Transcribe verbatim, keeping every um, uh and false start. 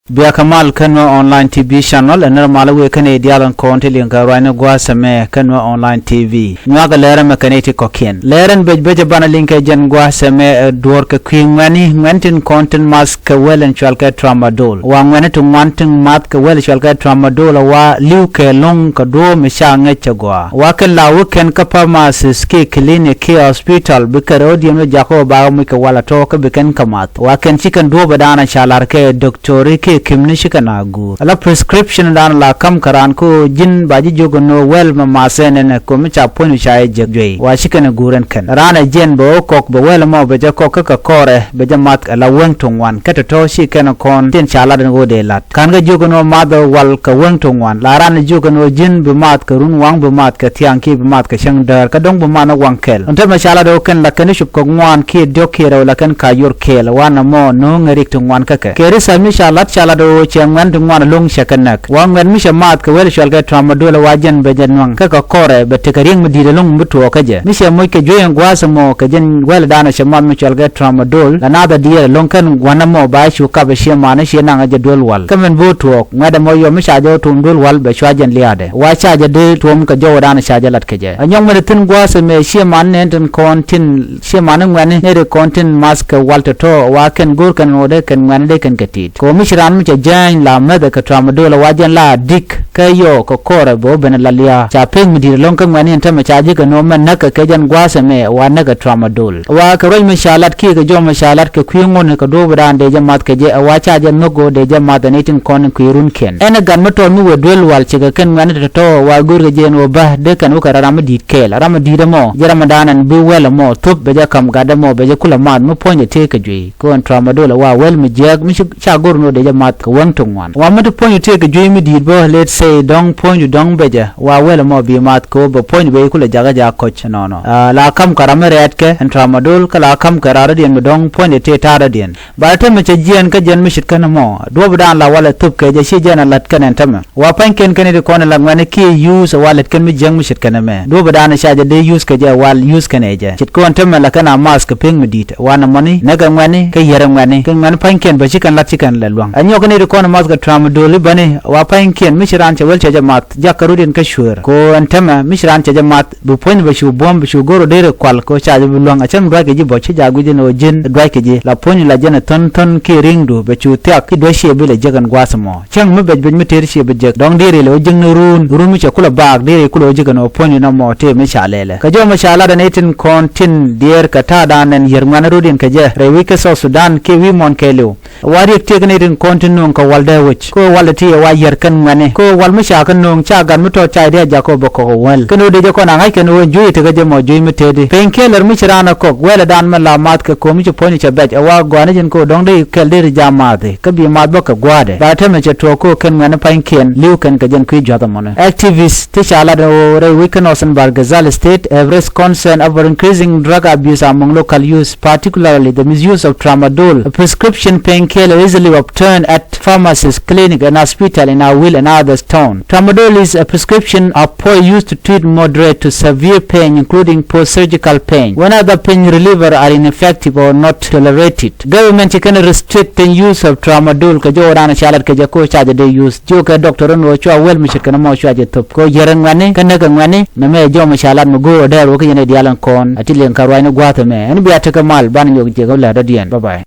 Bia kɛ mal kä Nuer Online T V channel, ɛ nɛr mal wëë kä nɛy diaal ɛn kɔn ti liŋ kɛ ruacni gua̱a̱th ɛmɛ kä Nuer Online T V. Nyuakɛ lɛr ɛmɛ kɛ nɛy ti kɔ̱kiɛn. Lɛr ɛn bec bec ɛ banɛ liŋ kɛ jɛn gua̱a̱th ɛmɛ ɛ duɔ̱ɔ̱r kɛ kui̱ ŋuɛ̈ni, ŋuɛ̈ni tin kɔn tin math kɛ wɛl ɛn cual kɛ tramadol. Wa ŋuɛ̈ni ti ŋuan tin math kɛ wɛl cual kɛ tramadol ɛ wa li̱w kɛ lo̱ŋ kɛ duɔ̱ɔ̱p mi ca ŋäc cɛ gɔaa. Wa kɛn la wä kɛn kä pharmacies kiɛ clinic kiɛ hospital bi kɛ rɛw diɛn wä jakä wä bakɛ muc kɛ wal ɛ tɔ̱ kä bi kɛn kɛ math. Wa kɛn ci kɛn duɔ̱ɔ̱p ɛ da̱a̱n ɛ ca la̱r kɛ doctor kiɛ kimni ci kɛn a guur. Ala prescription da̱a̱n la ka̱m kɛ raan kä ɣöö ji̱n ba ji̱ jiök ɛn ɣöö wɛl mɛ math ɛn ɛn ɛ ko̱mi ca puɔ̱ny ca jɛ jek juey. Wa ci kɛn ɛ guur ɛn kɛn. Raan ɛ jiɛn bɛ ɣöö kɔk bɛ wɛl ɛmɔ bɛ jɛ kɔk kä kɛ kɔrɛ bɛ jɛ math ala wäŋ ti ŋuan. Kä tɔ̱tɔ̱ ci kɛn ɛ kɔn tin ca lat ɛn ɣöö dee la̱t. Ka̱n kɛ jiök ɛn ɣöö math ɛ wal kɛ wäŋ ti ŋuan. La raan ɛ jiök ɛn ɣöö ji̱n bi math kɛ run waŋ bi math kɛ thiaŋ kiɛ bi math kɛ cäŋ däär kä dɔ̱ŋ bi math ni waŋ kɛl. Ɛn täämɛ ca lat ɣöö kɛn la kɛn cop kɛ ŋuan kiɛ diɔ̱k kiɛ rɛw la kɛn ka yor kɛɛl wanɛ mɔ no̱o̱ŋ ɛ rik ti ŋuan kä kɛ. Kɛ ri sami ca lat ca lat ɣöö cɛ ŋuɛ̈n ti ŋuan ɛlɔ̱ŋ cɛ kɛ näk. Wa ŋuɛ̈n mi cɛ math kɛ wɛl cual kɛ tramadol wa jɛn bɛ jɛ nuaŋ kä kɛ kɔrɛ bɛ tekɛ riɛŋ mi di̱i̱t ɛlɔ̱ŋ bi tuɔɔk kä jɛ. Mi cɛ moc kɛ juey ɛn gua̱a̱th ɛmɔ kɛ jɛn wɛl da̱a̱n cɛ math mi cual kɛ tramadol la naath ɛ diɛɛr ɛlɔ̱ŋ kɛn gua̱n ɛmɔ ba cu kap ɛ ciɛ man ɛ ciɛ naŋ ɛ jɛ duel wal. Kä min bi tuɔɔk ŋuɛ̈t ɛmɔ yɔ mi ca jɛ wä tuɔm duel wal bɛ cua jɛn liaadɛ. Wa ca jɛ dee tuɔm kɛ jɔwädan ca jɛ lat kɛ jɛ. Ɛ nyɔk mi ti thi̱n gua̱a̱th ɛmɛ ciɛ man nɛn tin kɔn tin ciɛ man ni ŋuɛ̈ni nɛy ti kɔn tin math kɛ wal tɔ̱tɔ̱ wa kɛn go̱o̱r kɛn ŋot dee kɛn ŋuɛ̈ni dee kɛn kɛ ti̱i̱t. Kɛ ɣöö mi ci raan mi cɛ jääny la mäthɛ kɛ tramadol wa jɛn la dik kä yɔ kɛ kɔrɛ bɛ wä ben la lia̱a̱. Ca pek mi di̱i̱t ɛlɔ̱ŋ kä ŋuɛ̈ni ɛn täämɛ ca ji̱ kɛ no̱o̱m mɛ näk kɛ kɛ jɛn gua̱a̱th ɛmɛ wa näk kɛ tramadol. Wa kɛ ruac mi ca lat kiɛ kɛ jɔw mi ca lat kɛ kui̱ ŋotni kɛ duɔ̱ɔ̱p da̱a̱n dee jɛ math kɛ jɛ ɛ wa ca jɛ nhök ɣöö dee jɛ math ɛn i̱ tin kɔn kui̱ runkiɛn. Ɛn ɛ gat mi tɔt mi wëë duel wal cikɛ kɛn ŋuɛ̈ni tɔ̱tɔ̱ wa go̱o̱r kɛ jɛ ɛn ɣöö bä dee kɛn wä kɛ ram mi di̱i̱t kɛɛl ram mi di̱i̱t ɛmɔ jɛ ram mi da̱a̱n ɛn bi wɛl ɛmɔ thop bɛ jɛ ka̱m gat ɛmɔ bɛ jɛ kulɛ math mi puɔ̱nydɛ tëëk kɛ juey. Kɛ ɣöö ɛn tramadol ɛ wa wɛl mi jiääk mi ci ca go̱r ni ɣöö dee jɛ math kɛ wäŋ ti ŋuan. Wa mi ti puɔ̱ny ti tëëk kɛ juey mi di̱i̱t bä, let's say, dɔ̱ŋ puɔ̱nydu dɔ̱ŋ becɛ, wa wɛl ɛmɔ bi math kɛ ɣöö bɛ puɔ̱ny bɛ kulɛ jakä jaak kɔc ɛnɔnɔ. Ah, la ka̱m kɛ ram mi rɛɛtkɛ ɛn tramadol kä la ka̱m kɛ raar rɔ̱diɛn mi dɔ̱ŋ puɔ̱nydɛ tëë ta̱a̱ rɔ̱diɛn. Ba täämɛ cɛ jiɛɛn kä jɛn mi ce̱tkɛn ɛmɔ duɔ̱ɔ̱p da̱a̱n la walɛ thöp kɛ jɛ ci jɛn ɛ la̱t kɛn ɛn täämɛ. Wa pa̱nykɛn kɛn i̱ ti kɔn ɛ la ŋuɛ̈ni kiɛ use ɛ wa lät kɛn mi jiäk mi ce̱tkɛn ɛmɛ. Duɔ̱ɔ̱p da̱a̱n ca jɛ dee use kɛ jɛ wal use kɛn ɛ jɛ. Ce̱tkɛ ɣöö ɛn täämɛ la kɛn a math kɛ pek mi di̱i̱t. Wanɛ mɔni näk ɛ ŋuɛ̈ni kä yiɛr ɛ ŋuɛ̈ni kɛ ŋuɛ̈ni pa̱nykɛn bɛ ci kɛn la̱t ci kɛn lɛ luäŋ. Ɛ nyɔk kɛn i̱ ti kɔn ɛ math kɛ tramadol i̱ bäni wa pa̱nykɛn mi ci raan cɛ wɛl cɛ jɛ math jakä rɔ̱diɛn kä cuëër. Kɛ ɣöö ɛn täämɛ mi ci raan cɛ jɛ math bi puɔ̱ny bɛ cu buɔ̱m bi cu go̱r ɔ dee rɛ kual kɛ ɣöö ca jɛ bi luäŋ. Ɛ cäŋ duackɛ ji̱ bɔ̱ ci jaak gui̱c ɛn ɣöö ji̱n duackɛ ji̱ la puɔ̱ny la jɛn ɛ thɔ̱n thɔ̱n kiɛ ri̱ŋdu bɛ cu thiak ci duäc ciɛ bi lɛ jek ɛn gua̱a̱th ɛmɔ. Cäŋ mi bɛc bɛc mi tëër ciɛ bi jek dɔ̱ŋ deri lɛ wä jiäkni ruun, ruun mi cɛ kulɛ baak deri kulɛ wä jiäk ɛn ɣöö puɔ̱ny ɛn ɛmɔ tëë mi ca lɛlɛ. Kɛ jɔw mi ca lat ɛn i̱ tin kɔn tin diɛɛr kɛ ta̱a̱dan ɛn yier ŋuɛ̈ni rɔ̱diɛn kɛ jɛ rɛy wi̱c kä South Sudan kiɛ wi̱i̱ muɔ̱ɔ̱n kɛɛliw. Wa riɛk tiek ni tin kɔn tin nööŋ kɛ wal dee wec. Kɛ wal ti wa yier kɛn ŋuɛ̈ni. Kɛ wal mi ca kɛ nööŋ ca gat mi tɔt ca i̱ diaal jakä bɛ kɔk ɛ wɛl. Kɛn ɣöö dee jɛ kɔn a ŋa̱c kɛn ɣöö juey tekɛ jɛ mɔ juey mi teti. Painkiller mi ci raan ɛ kɔk wɛlɛdan mi la math kɛ ko̱o̱m mi ci puɔ̱ny cɛ bɛc ɛ wa gɔaa ni jɛn kɛ ɣöö dɔ̱ŋ dee kɛl dee ri jam mathi. Kä bi math bä kɛ gua̱a̱dɛ. Ba täämɛ cɛ tuɔɔk kɛ ɣöö kɛn ŋuɛ̈ni pa̱nykiɛn li̱w kɛn kɛ jɛn kui̱ jua̱th ɛmɔni. Activist ti ca lat ɣöö rɛy wec kä Northern Bahr el Ghazal State have raised concern over increasing drug abuse among local youth, particularly the misuse of tramadol, a prescription painkiller easily obtained at pharmacies, clinic and hospital in Awil and others town. Tramadol is a prescription opioid used to treat moderate to severe pain, including post-surgical pain. When other pain reliever are ineffective or not tolerated. Government ci kɛn restrict the use of tramadol kɛ jɔwdan ca lat kɛ jɛ ko ca jɛ dee use. Jiökɛ doctor ni wä cua wɛl mi ce̱tkɛ ni mɔ cua jɛ thop. Kɛ yier ŋuɛ̈ni kä näk ŋuɛ̈ni nɛmɛ jɔw mi ca lat mi go̱o̱r ɔ dɛɛr wä kä yɛn i̱ diaal ɛn kɔn a ti liŋ kä ruacni gua̱a̱th ɛmɛ. Ɛn bia tekɛ mal banɛ nyɔk jiɛk ɔ lɛ dɔ̱diɛn. Bye bye.